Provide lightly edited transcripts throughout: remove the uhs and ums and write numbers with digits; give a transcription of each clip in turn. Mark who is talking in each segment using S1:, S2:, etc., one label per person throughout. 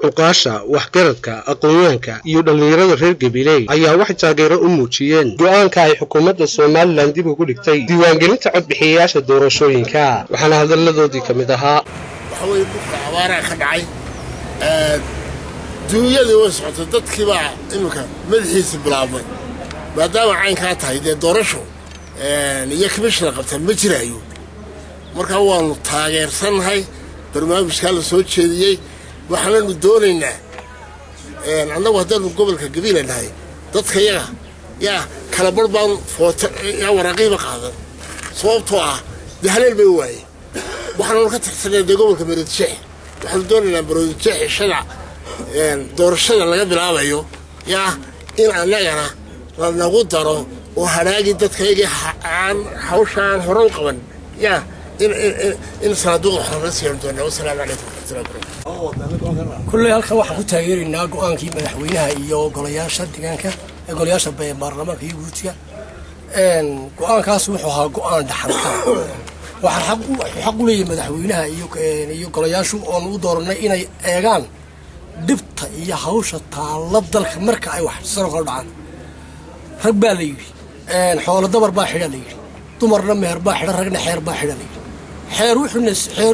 S1: Cuqaasha, waxgaradka, aqoonyahanka iyo dhallinyarada reer Gabiley ayaa waxay taageero u muujiyeen go'aanka ay xukuumadda Somaliland dib ugu dhigtay diiwaangelinta codbixiyayaasha doorashooyinka, waxaana hadalladoodii ka mid ahaa:
S2: Waxa weeye, dhulka abaaraa ka dhacay, duunyadii way socotay, dadkiibaa iminka madaxiisa bilaabmay. Maadaama caynkaa tahay, dee doorasho iyo commissioner qabta ma jiraayo. Marka waanu taageersannahay barnaamijkaa la soo jeediyey. Waxaananu doonaynaa annagu haddaanu gobolka Gabiila nahay, dadka yaga yaa kala bar baan footo yaa waraaqiiba qaadan, sababtoo ah dee haleel bay waayeen. Waxaananu ka tirsanay dee gobolka Maroodijeex. Waxaanu doonaynaa Maroodijeex ishada doorashada laga bilaabayo yaa in annagana lanagu daro oo hadhaagii dadkaygii aan hawshaan hore u qaban yaa in sanaaduuqa wax lala siiyan doonaa. Wasalaamu calaykum waraxmatullahi wabarakatu.
S3: Kulley halkan waxaan ku taageeraynaa go'aankii madaxweynaha iyo golayaasha deegaanka, golayaasha baarlamaanka iyo guurtiga. Go'aankaas wuxuu ahaa go'aan dhaxalka. Waxaan xaq u leeyahay madaxweynaha iyo golayaashu oon u dooranay inay eegaan dhibta iyo hawsha taalla dalka marka ay wax sano kala dhacaan. Rag baa la yidhi xoolo dabar baa xidha la yidhi, dumarna meher baa xidha, ragna xeer baa xidha la yidhi. Xeer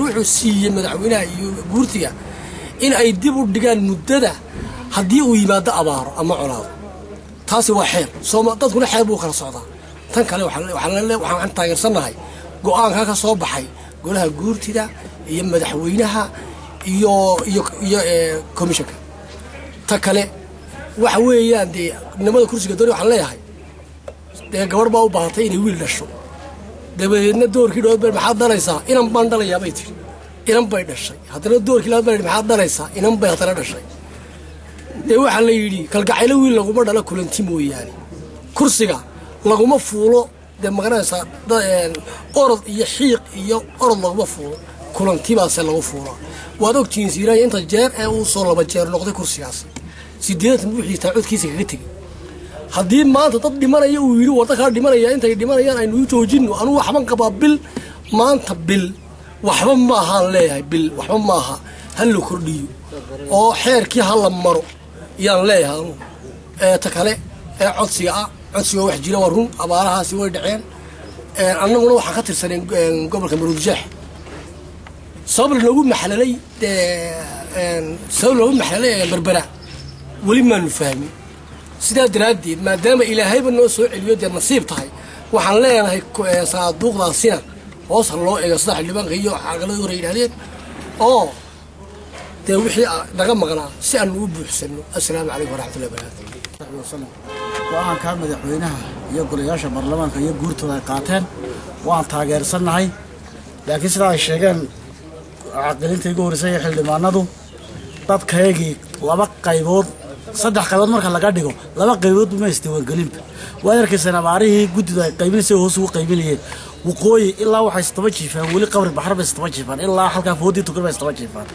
S3: wuxuu siiyey madaxweynaha iyo guurtiga in ay dib u dhigaan muddada haddii uu yimaado abaaro ama colaado. Taasi waa xeer sooma? Dadkuna xeer buu kala socdaa. Tan kale, waxaan taageersannahay go'aankaa ka soo baxay golaha guurtida iyo madaxweynaha iyo commissionka. Ta kale waxa weeyaan, dee nimada kursiga dooni waxaan leeyahay, dee gabarh baa u baahatay inay wiil dhasho. Dabadeedna doorkii dhood ba "Maxaad dhalaysaa?" "Inan baan dhalayaa," bay tiri. Inan bay dhashay. Haddana doorkii labaad baa "Maxaad dhalaysaa?" "Inan" bay haddana dhashay. Dee waxaa la yidhi, kalgacaylo wiil laguma dhalo kulanti mooyaane, kursiga laguma fuulo. Dee magaranaysaa, orod iyo xiiq iyo orod laguma fuulo, kulantibaase lagu fuulaa. Waad ogtihiin Siiraanya inta jeer ee uu soo laba jeer noqday kursigaas, 80 buuxiistaa codkiisa kaga tegey. Haddii maanta dad dhimanaya uu yidhi warda kaa dhimanaya, intay dhimanayaan aynu u joojino. Anugu waxban qabaa bil, maanta bil waxba maahaan leeyahay, bil waxba maaha, ha la kordhiyo oo xeerkii ha la maro yaan leeyahay anugu. Ta kale ee codsiga ah, codsiga wax jira waa run, abaarahaasi way dhaceen. Annaguna waxaan ka tirsaneen gobolka Maroodijeex. Sabab loogu maxlalay Berbera weli maanu fahmin. Sidaa daraaddeed, maadaama Ilaahayba noo soo celiyo, dee nasiib tahay, waxaan leenahay sanaaduuqdaasina hoos ha loo eego, sida xildhibaanka iyo caqaladii hore yidhahdeen, oo dee wixii naga maqnaa si aanu u buuxsano. Assalaamu calaykum waraxmatullahi wabarakatu.
S4: Wasalam. Go'aanka madaxweynaha iyo golayaasha baarlamaanka iyo guurtooda ay qaateen waan taageersannahay, laakiin sidaa ay sheegeen caqilinta igu horreysay ee xildhibaanadu, dadkaygii laba qaybood, saddex qaybood marka laga dhigo, laba qayboodba ma isdiiwaangelinba. Waad arkaysaan abaarihii guddidu ay qaybinaysay hoos ugu qaybinayeen. Waqooyi ilaa waxay istaba jiifaan weli Qabri Baxar bay istaba jiifaan, ilaa halkaa Foodii Tukan bay istaba jiifaan.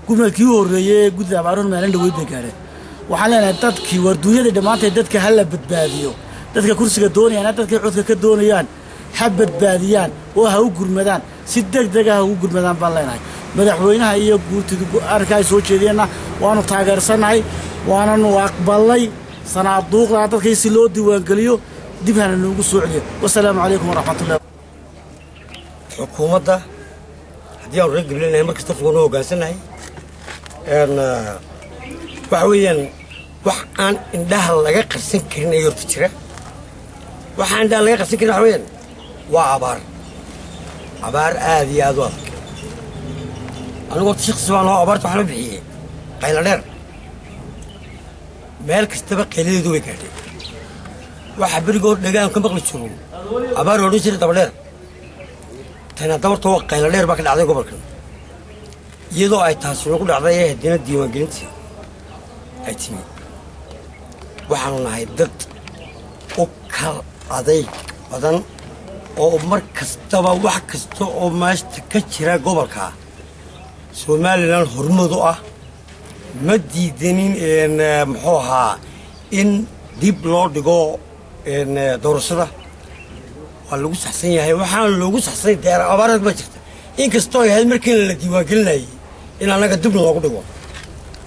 S4: Gurmadkii u horreeyey ee guddida abaaruhun maalin dhaweyd bay gaadheen. Waxaan leenahay dadkii war duunyadii dhammaanteed dadka ha la badbaadiyo. Dadka kursiga doonayaan, dadkay codka ka doonayaan ha badbaadiyaan oo ha u gurmadaan, si deg dega ha ugu gurmadaan baan leenahay. Madaxweynaha iyo guurtida arrinka ay soo jeediyeenna waanu taageersannahay, waananu aqbalnay. Sanaaduuqda dadkii si loo diiwaangeliyo dib hana noogu soo celiyo. Wasalaamu calaykum waraxmatullahi.
S5: Xukuumadda haddii aanu reer Gabileynahay, mar kasta waanu hoggaansannahay. Waxa weeyaan, wax aan indhaha laga qarsan karin ay horta jira. Waxaan indhaha laga qarsan karin waxa weeyaan waa abaar, abaar aad iyo aad u adag. Anigu horta shakhsi baan oo abaarta waxaan u bixiyey qaylo dheer. Meel kastaba qayladeedu way gaadhay. Waxa berigood dhagaan ka maqli jiro abaar odhan jiray dabadheer, tana dabarta waa qaylo dheer baa ka dhacday gobolkan. Iyadoo ay taasi nagu dhacday ee haddana diiwaangelintii ay timi, waxaanu nahay dad u kal adayg badan oo mar kastaba wax kasta oo meeshta ka jira gobolka Somaliland horumad u ah. Ma diidanin, muxuu ahaa, in dib loo dhigo doorashada. Waa lagu saxsan yahay, waxaana loogu saxsany dee abaareed baa jirta. Inkastoo ay ahayd markiina la diiwaangelinayay in annaga dib loogu dhigo.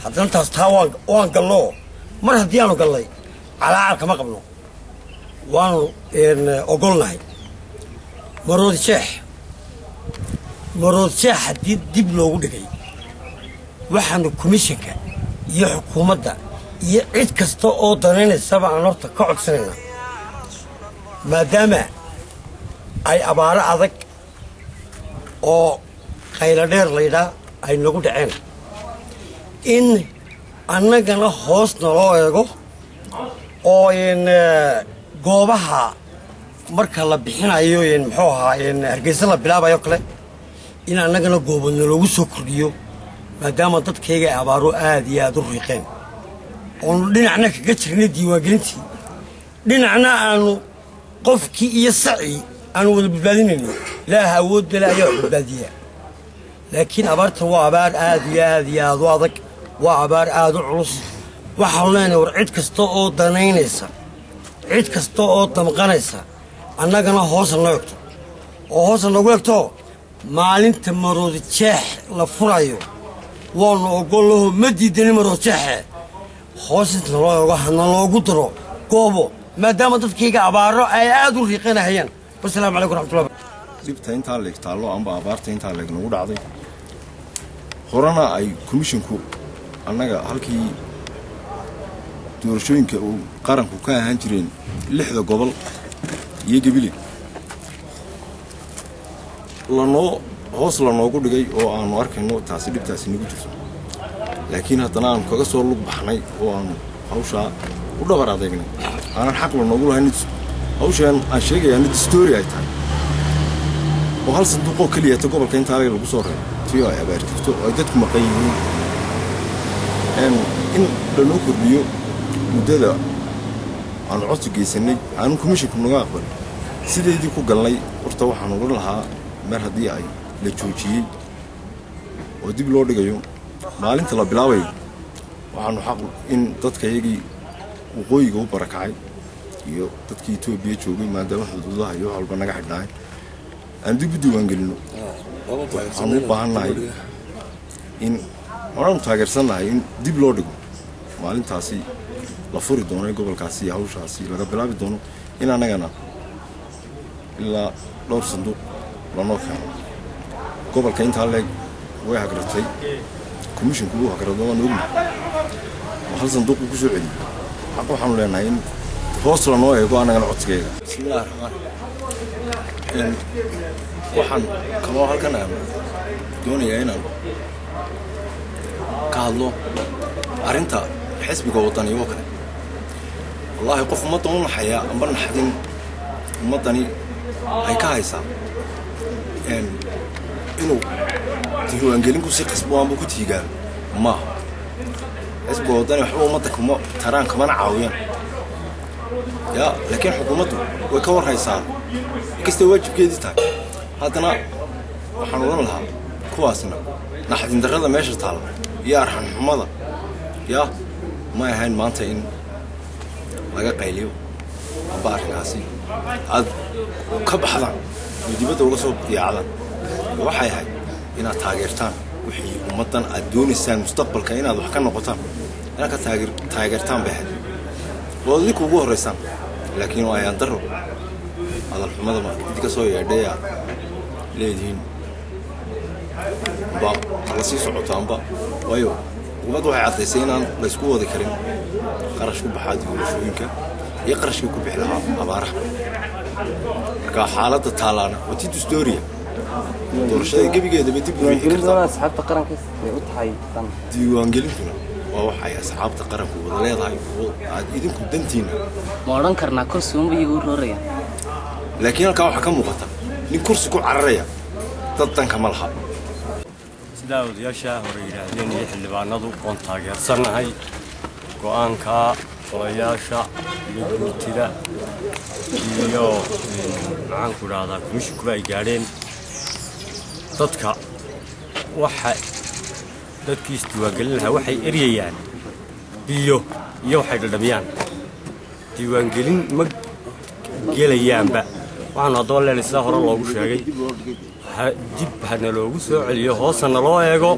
S5: Haddana taas taa waan galloo, mar haddii aanu gallay calaacal kama qabno, waanu ogolnahay. Maroodi Jeex, Maroodi Jeex haddii dib loogu dhigay, waxaanu komishanka iyo xukuumadda iyo cid kasta oo danaynaysaba aan horta ka codsanaynaa, maadaama ay abaaro adag oo qaylo dheer laydhaa ay nagu dhaceen, in annagana hoos naloo eego oo goobaha marka la bixinayo, muxuu ahaa, Hargeysa la bilaabayo kale, in annagana goobadna loogu soo kordhiyo, maadaama dadkayga ay abaaro aad iyo aad u riiqeen, oonu dhinacna kaga jirnay diiwaangelintii, dhinacna aanu qofkii iyo sacii aanu wada badbaadinayno. Ilaaha awoodda le ayaa wax badbaadiya, laakiin abaartan waa abaar aad iyo aad iyo aad u adag, waa abaar aad u culus. Waxaanu leenahay, war cid kasta oo danaynaysa, cid kasta oo damqanaysa, annagana hoosa noo egto oo hoosa noogu egto. Maalinta Maroodi Jeex la furayo waanu ogollaho, ma diidanin Maroodi Jeexe, hoos inta naloo eego hana loogu daro goobo, maadaama dadkayga abaaro ay aad u riiqanahayaan. Wasalaamu calaykum raxmatullah.
S6: Dhibta intaa leeg taallo amba abaarta intaa leeg nagu dhacday, horena ay komishinku annaga halkii doorashooyinka uu qaranku ka ahaan jireen lixda gobol iyo Gebile lanoo hoos lanoogu dhigay oo aanu arkayno taasi dhibtaasi nagu jirto, laakiin haddana aanu kaga soo lug baxnay oo aanu hawshaa u dhabar adeegnay, aanan xaq lanoogu lahayn hawshaan aan sheegayaa distoori ay tahay oo hal sanduuqoo keliyata gobolka intaa lagu soo reebo, tii ay abaar jirto oo ay dadku maqan yihiin, in lanoo kordhiyo muddada aanu codsi geysanay aanu komishinku naga aqbalin, sideedii ku galnay. Horta waxaan odhan lahaa, mar haddii ay la joojiyey oo dib loo dhigayo maalinta la bilaabayo, waxaanu xaq in dadka iyagii waqooyiga u barakacay iyo dadkii Etoobiya joogay, maadaama xuduudaha iyo wax walba naga xidhnaay, aan dib u diiwaangelino. Waxaanu u baahannahay in waanaanu taageersannahay in dib loo dhigo maalintaasi la furi doono ee gobolkaasi iyo hawshaasi laga bilaabi doono, in annagana ilaa dhowr sanduuq lanoo keeno. Gobolka intaa leeg way hagratay, komishinku wuu hagrado, waan ognahay oo hal sanduuq uu ku soo celiyey. Xaq waxaanu leenahay in hoos lanoo eego annagana codsigeega. Bismillahi raxmaan raxiim. Waxaan kaloo halkan aan doonayaa inaan ka hadlo arrinta xisbiga Waddani oo kale. Wallaahi, qof ummaddan u naxaya amba naxdin ummaddani ay ka haysaa inuu diiwaangelin kusii qasbo amba ku tiigaalo maaha. Xisbiga Waddani waxba ummadda kuma taraan, kamana caawiyaan ya, laakiin xukuumaddu way ka warhaysaa inkastay waajibkeedii tahay. Haddana waxaan odhan lahaa, kuwaasna naxdin darrada meesha taalla iyo arxanxumada ya ma ahayn maanta in laga qayliyo amba arrinkaasi aad ka baxdaan oo dibadda uga soo yaacdaan. Waxay ahayd inaad taageertaan wixii ummaddan aad doonaysaan mustaqbalka inaad wax ka noqotaan, inaad ka taageertaan bay ahayd oo idinku ugu horraysaan. Laakiin waa ayaan darro hadalxumada idinka soo yeedhay aad leedihiin amba hala sii socoto amba, waayo xukuumadda waxay caddaysay inaan laysku wadi karin qarash ku baxaa doorashooyinka iyo qarashkii ku bixi lahaa abaaraha. Marka xaaladda taalaana waa ti dastooriya, doorashada gebigeedaba dib u riixi kartaa.
S7: Asxaabta qaranka way u tahay tan.
S6: Diiwaangelintuna waa waxay asxaabta qaranku wada leedahay oo aad idinku dantiina.
S7: Ma odhan karnaa kursi unba iyagu u rooraya?
S6: Laakiin halkaa waxaa ka muuqata nin kursi ku cararaya, dad danka ma laha.
S8: Sidaa odayaasha hore yidhaahdeen iyo xildhibaanadu, oon taageersannahay go'aanka golayaasha iyo guurtida iyo, maxaanku idhahdaa, komishinkuba ay gaadheen. Dadka waxa dadkii isdiiwaangelin lahaa waxay eryayaan biyo iyo waxay dhadhamiyaan, diiwaangelin ma gelayaanba. Waxaanu haddaba leenahay, sidaa hore loogu sheegay, dib hana loogu soo celiyo, hoosa naloo eego.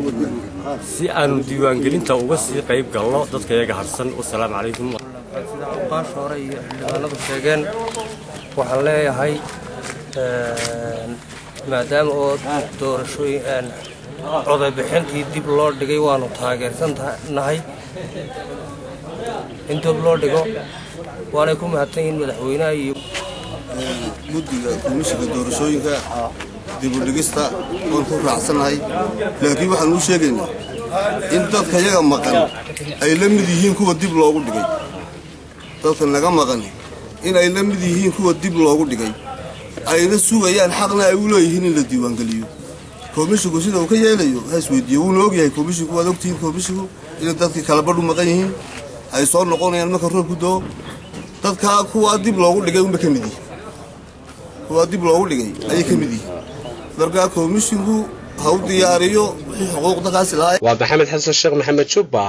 S8: Si aanu diiwaangelinta uga sii qayb galno dadka iyaga harsan. Wasalaamu calaykum.
S9: Sida cuqaasha hore iyo xildhibaanadu sheegeen, waxaan leeyahay maadaama oo doorashooyin codobixintii dib loo dhigay, waanu taageersannahay in dib loo dhigo, waanay ku mahadsan yihiin madaxweynaha iyo
S10: Guddiga komishinka doorashooyinka dibudhigista waan ku raacsannahay, laakiin waxaan u sheegaynaa in dadka yaga maqan ay la mid yihiin kuwa dib loogu dhigay. Dadka naga maqan in ay la mid yihiin kuwa dib loogu dhigay, ayna sugayaan, xaqna ay u leeyihiin in la diiwaangeliyo. Komishinku sida uu ka yeelayo ha isweydiiyo, wuuna ogyahay komishinku. Waad ogtihiin komishinku inay dadkii kala badhu maqan yihiin, ay soo noqonayaan marka roobku doo. Dadkaa kuwaa dib loogu dhigay unba ka mid yihiin, kuwaa dib loogu dhigay ayay ka mid yihiin. Markaa komishinku ha u diyaariyo wixii xuquuqda kaasi lahaa.
S1: Waa Maxamed Xasan Sheekh Maxamed Jubba.